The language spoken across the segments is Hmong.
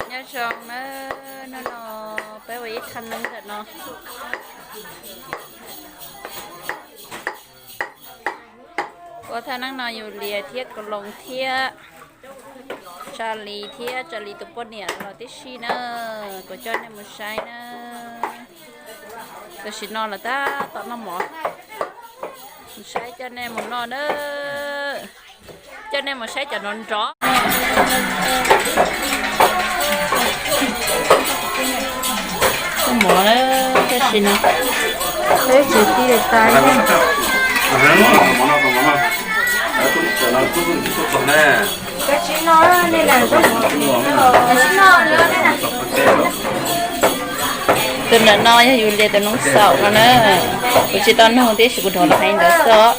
Nyob zoo nawb, hnub no peb ua ib thaj neeb ntawm no. Ua thaj neeb no yus lias thiab kaus loos thiab tsa li thiab tsa li tus poj niam los tib si na, kuv coj nej mus saib na. Tam sim no los tab tom noj mov, mus saib coj nej mus noj na, coj nej mus saib cov nrov nrov. Noj mov na, tam sim no peb tsev tij li tas. Tus ntawm no yog yus lias tus noob xaum no na. Kuv tsis tau nug tiam sis kuv hnov lawv hais ntawd xwb.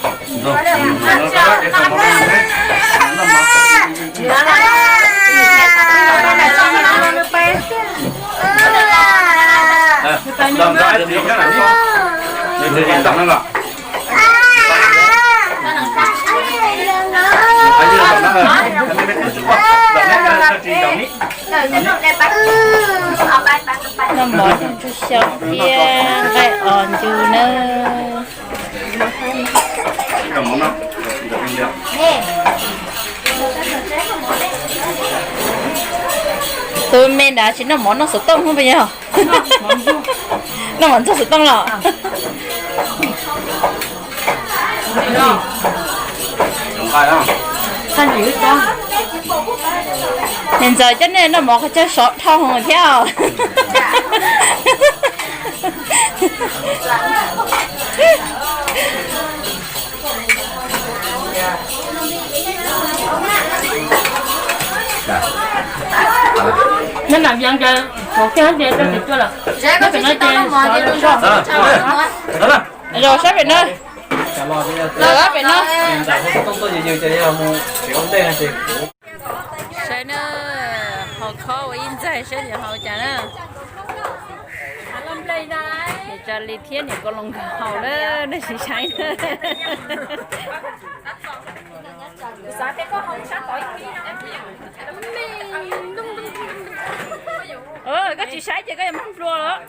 Noj mov ntsuag xyaw thiab nqaij os ncu nawb. Tus me nrad tsis noj mov noj xov tooj hub puas yog? Noj mov ntxuag xov tooj los? Niam ntxawm coj nej noj mov qhov chaw sov dhau thiab. Nyob nram Vias Cas, kaum kiag tias rau tim tuaj lawm. Nyob pem no ces, los sab pem no. Los sab pem no. Saib na, haus khob ua ib ntxaig saib nws haus cas na. Niam tsa li thiab niam kaus loos nkawd haus na, nej sim saib na. Koj tsis saib ces koj yuav mag nplua los.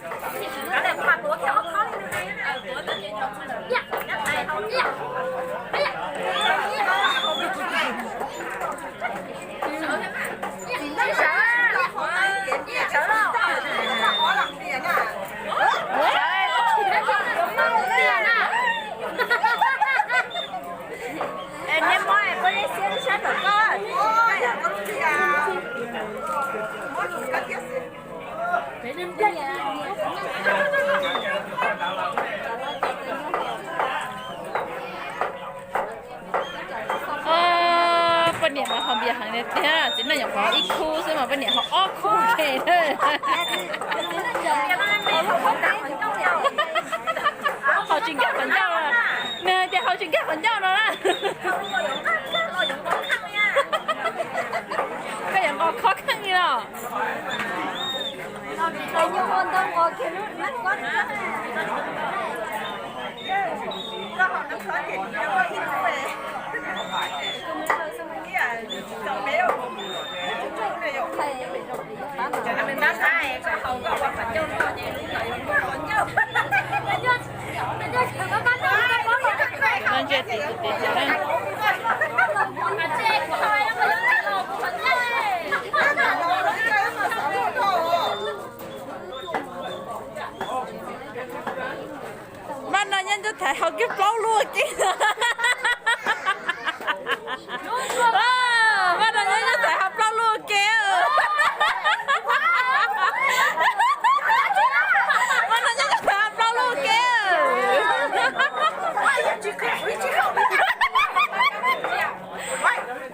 Poj niam mas haus npias heev li tiag, txiv neej nyuam qhuav ib khub xwb mas poj niam haus ob khub ke. Haus tsis nkag qhov ncauj, nws hais tias haus tsis nkag qhov ncauj no na. Koj yuav nqos khob kheej li los? Mas no nyob ntuj thaiv haus kiag plaub lub ua ke. Mas no nyob ntuj thaiv haus plaub lub ua ke. Mas no nyob ntuj thaiv haus plaub lub ua ke.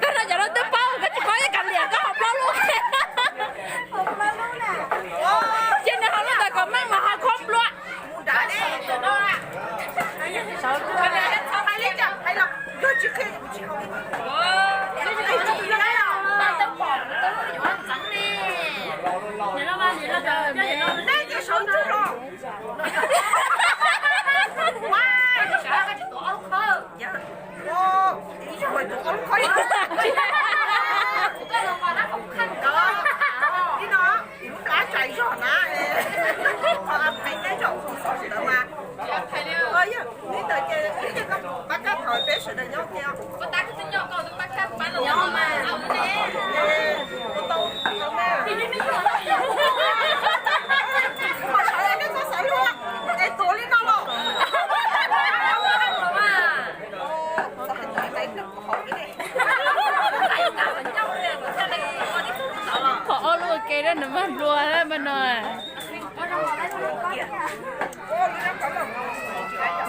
Koj no cov no twb paub, koj tsis paub ib kav liam koj haus plaub lub ua ke. Ces nws haus lub ntawd kom meej mas haus khob nplua. Nws mas nplua mas no.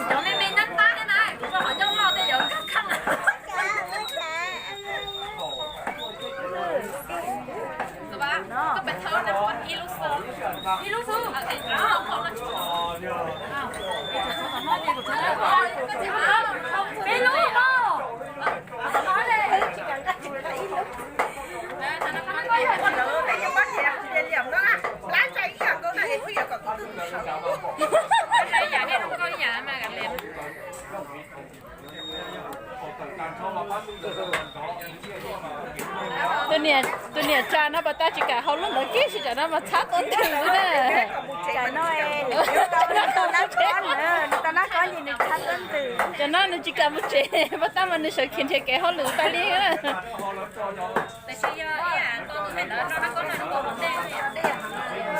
Cov me me nab tab thiab na, kuv qhov ncauj loj tej yog nkag kheej. Koj pes thawj ib lub xwb, ib lub xwb. Peb lub no. Tus niam tsa no pas tas tsis kam hau lub ntawd kiag, tsis kam no mas txhab tuab ntwg na. Cov no nws tsis kam mus tsev, pas tas mas nws sawv khiav nrhiav kev hauj lwm tas li na.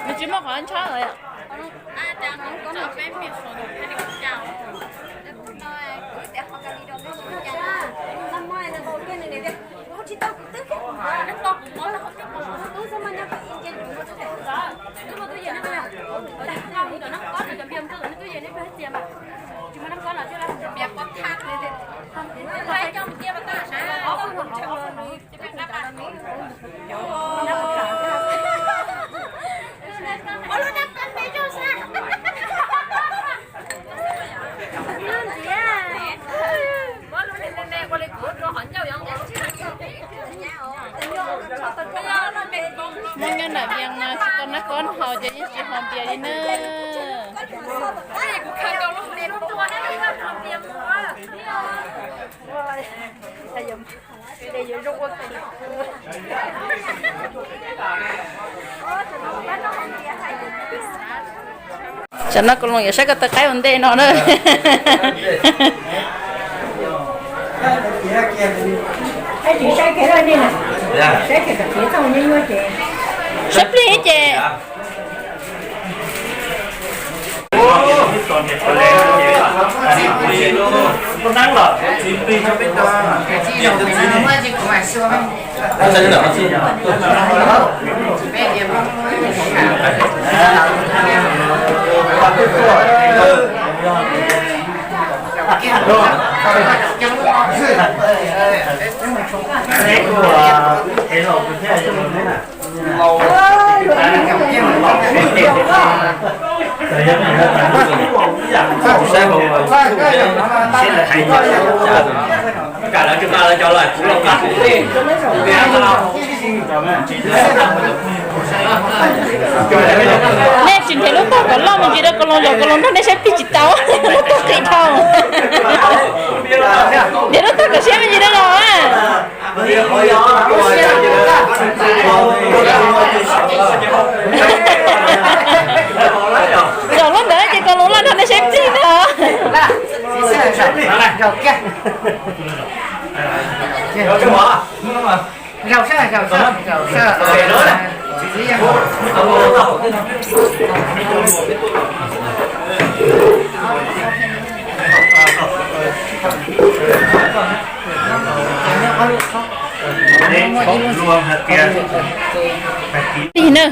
Nws tsis muaj qhov ntshaw. Muaj nyob nram Vias no tsis tau nab kob haus ces yeej tsis haus npias li na. Tsam no Koos Loos yuav saib koj taw qaib ua ntej no na. Saib plig ces. Nej tsis nrhiav lub tog kom loj me ntsis rau Koos Loos, Koos Loos nrog nej saib plig tsis tau, lub tog qis dhau. Nrhiav lub tog kom siab me ntsis rau los. Zaum lub ntawd ces Koos Loos loj nrog nej saib plig ntag. Plig na.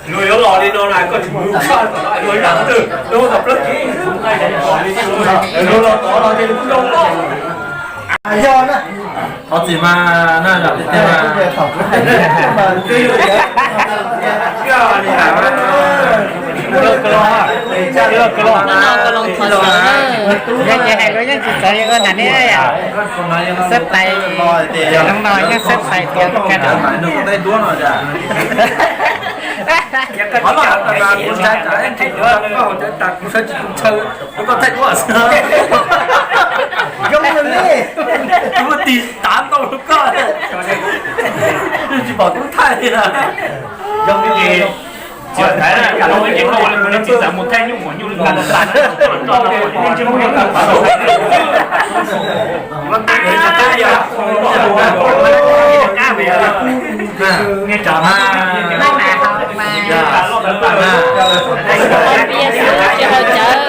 Luag yuav los li no na, koj tsis mus saj tom no, luag ib zaj twg, luag ua tom plaub tsib, luag los tod los ces luag kuj zoo koj. Yog na. Qhov txim mas na, tiag tiag mas. Yog li hais mas, Koos Loos, Koos Loos, Koos Loos thov txawv na. Yog ces hais luag yeej tsis txawv li koj hais ne. Xab tais, zoo no yeej xab tais tias koj tsis tus ntshaw, koj thaij duab xwb. Zoo li, kuv muaj tis tav ntau rau koj, tsis pom tub thaij li. Zoo li txiv Haiv na, kav loo ib ce koj ua li mus txiv txawv mus thaij nyuj muam nyuj li ko, nej tsav mas.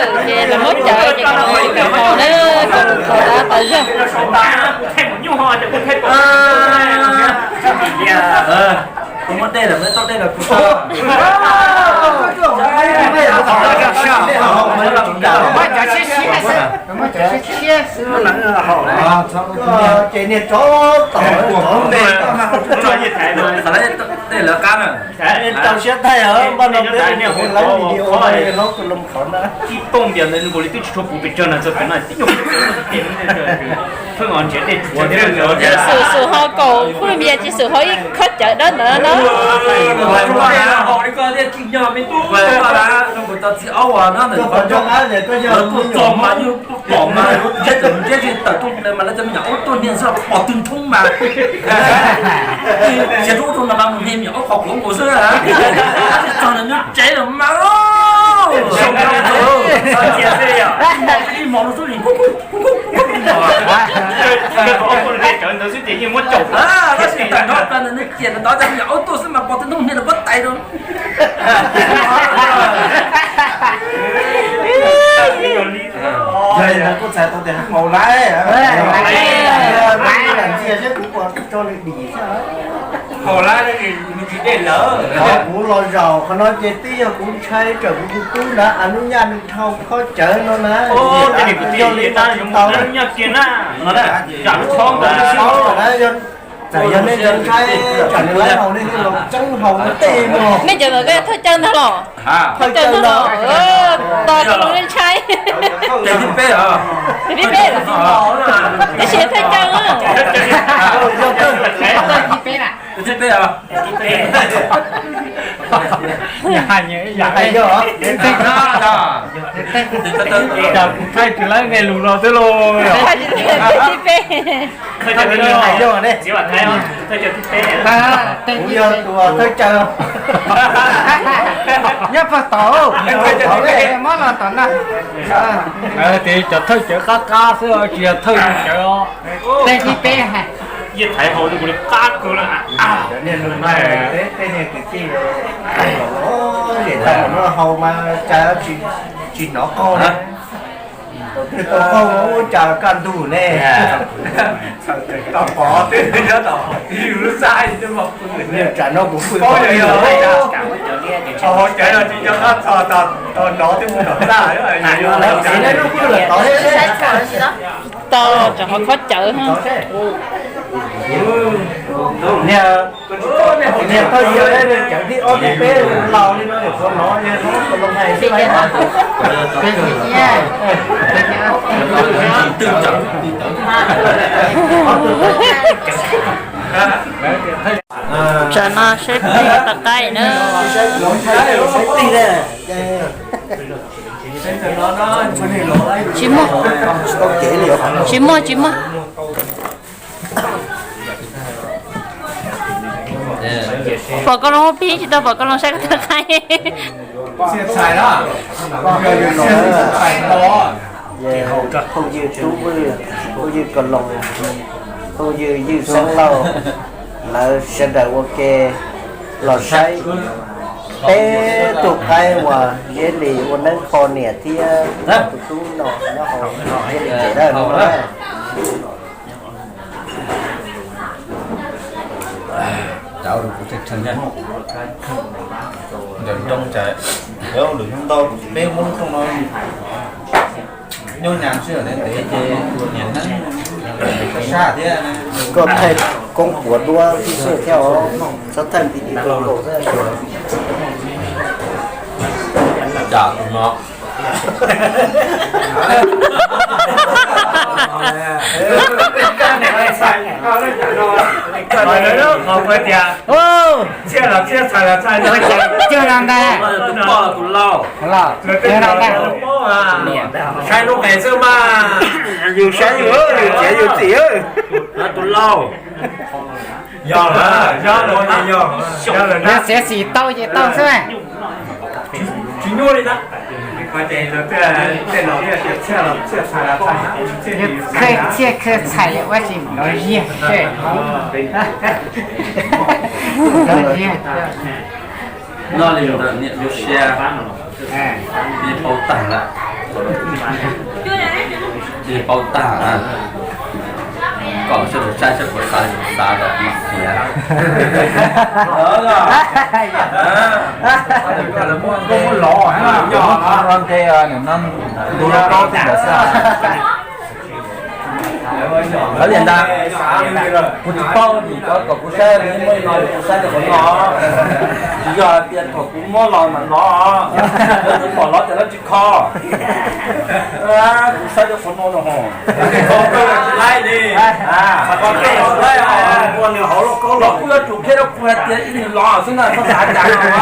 Ces lawv muab cawv ces kom lawv mus haus na, kom lawv haus tas tas zog. Kuv muab dej lawm, muab tau dej lawm kuv tso. Ces niag tsov tom, tsov tom, dej lawv qab na. Tau siab thaij os, npaj no peb ua video hlob tus loo qhov na. Ib tooj ntias ntawd nws nkaus li twb tsis tshua puv pes tsawg na, txog pem no tib nyuag pheej os nrhiav dej tshuav thiab. Xum xum ho kaum kuj li, tsis xum ho ib khob cawv dawb ntawd no. Haus li koj thiaj tsis nyob me tub. Kuv tau txiv aub uas nyob ntawm qhov ncauj, lawv tuaj txog mas yus pom mas yus ntsib tawm ntsib tsis tawm tuaj ple mas lawv cov me nyuam aub tuaj niag xwb pom twg nthoob mas. Txiav rub rau no mas mus niag me nyuam aub qhov kuv nkaus xwb. Txog ntawm nyob tsev los mas ib mos rau xwb. Tab sis tawm nrho ntawd nws ciam ntawd cov me nyuam aub tuaj xwb mas pom twg nthoob niag los pob tais rau. Yog li ntawd kuj txhais tau tias haus laib, ntsia seb kuv puas tso nws dim xwb. Haus laib, kuv los zaum qhov no ces twb yog kuv ntshai tsam kuv tus tub ntawd a nub nyaj nws dhau khob cawv no na. Yog li no tsis tau. Txawm yog nej ntshai tsam nws laib haus nej thiaj los tseeb haus tej no. Nej cov ntawd koj thawj cawv ntag los? Thawj cawv ntag los. Tos kuv ntshai. Tes thib peb, tes thib peb, tab sis thawj cawv. Tes thib peb. Hais yog, thaij tsis laib nej lus no xwb lauj. Tes thib peb. Kuv yog tus thawj cawv. Nyob puag tod, mob los tom no. Tes cov thawj cawv qab qab xwb tsis yog thawj cawv os. Tes thib peb hais. Yeej thaiv haus li kuv li qab kawg lawm. Tej niag kwv tij los, tej niag kwv tij los, zem tau no haus mas cas tsis hnov qaug na. Thaum twg tau qaug ua cas kaj ntug ne. Tau pov twb nyob tom yus lub xab. Tsam no kuv pw pov yog, haus cawv los tsis nco qab txog, tog nrov twb mus tom xab. Tsis ne, lub pw lawm tod. Tau tsam ho khob cawv. Niag, niag thawj cawv, cawv thib ob thib peb laus li no, niag qhuav no, niag no, loo hais xwb. Tsam no saib plig tom qab na. Tsis muaj, tsis muaj, tsis muaj. Pom koj loo pib tsis tau, pom koj loo saib koj tau qaib. Phooj ywg Tub Vwj, phooj ywg Kos Loos, phooj ywg Ywj Xeeb Lauj, lawv sawv daws ua ke los saib peb tug qaib uas Zeb Lis ua neeb kho niam thiab tus tub no nyob hauv Zeb Lis tsev dawb no. Ncaws nroo cas, lwm hnub ntau peb muab lub rooj no nyob nyas sij hawm ntev ntev ces niam hneeb sab thiab. Koj thaij koob puav duab tib si thiab os, txhob thaij video nkaus xwb. Cas tus no. Txhiaj los txhiaj, txhais los txhais. Tus poj los tus lau. Saib lub qe xwb mas. Yus saib yus, yus txiav yus txim. Tus lau. Yog lawm, yog lawm, yog lawm. Yog txiav txim tau ces tau xwb. Tsis nyuaj li ntawd. Txhiaj khw txhais ua tsis nrov ziag seb. Noj li ntawm niam yus sia, niam tau tag lawm. Tsis paub tag, koj seb kuv saib seb kuv xav li kuv xav los mas tias. Koj muab lov nyob no nte nws no ntu lub kaub tej ntawd xwb. Ov li ntag, kuv tsis paub vim cov kom kuv saib li muaj li no kuv saib rau qhov no. Tsis yog hais tias thaum kuv muab los mas lov, lawv pom lov ces lawv tsis kho. Kuv saib rau qhov no no ho. Los kuj yuav tsum qhia rau kuv hais tias ib nws lov xwb na, koj xav cas no.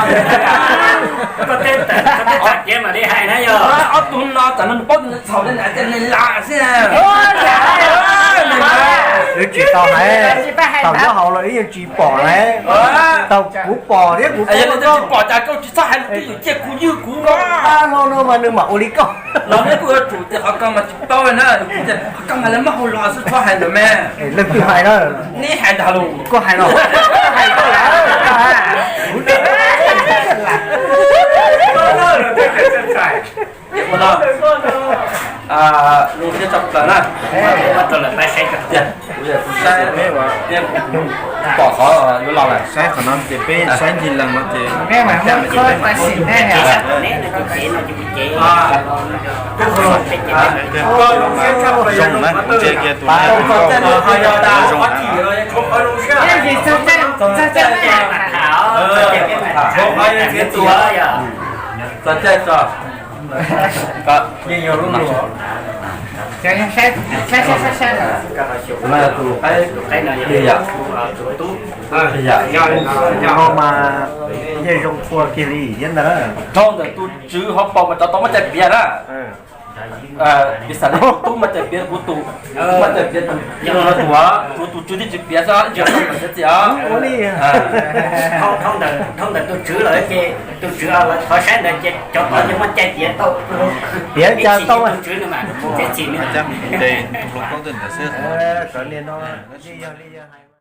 Ob tug no tam no nws paub tias nws txhaum li ntawd tias nws lam xwb. Wb tsis tau hais, thaum nyob hauv los wb yeej tsis pom lawm. Thaum kuv pom thiab kuv tsis pom cas koj tsis txhob hais lus twj ywm cia kuv ywg kuv no. Ab, hlo no mas nws mam ua li koj. Los neb kuj yuav tsum tias qhov ko mas tsis paub na, qhov ko mas lawv muab hau los xwb txhob hais ntawd me. Leej twg hais na? Neb hais ntag los. Koj hais los. Koj hais koj lawm. Ua no, zoo siab tshaj plaws na. Kuv saib, pom qhov yuav los lawm. Saib qhov no ces peb saib ncig lees no ces. Zoo na, kuv ntsia kiag tus no zoo na. Txog caij tso. Yeej yog lub no. Tus qaib no yog, yog, yog mas yeej zoo tshua kiag li thiab ntag. Dhau ntawm tus tswv hauv paus mas cov tau muab cai piav na. Piv xam li kuv tub mas cai piav kuv tus, kuv mas cai piav tus, tus, tus tswv thiaj tsis piav xwb, ib tsis piav txiv os. Dhau ntawm tus tswv lawm ces tus tswv thov saib ntawd ces cov tod yeej muab cai piav tau. Piav cas tau tus tswv no mas txi tus hluas nkauj tej ntawd xwb. Cov niag no yeej yog li yog hais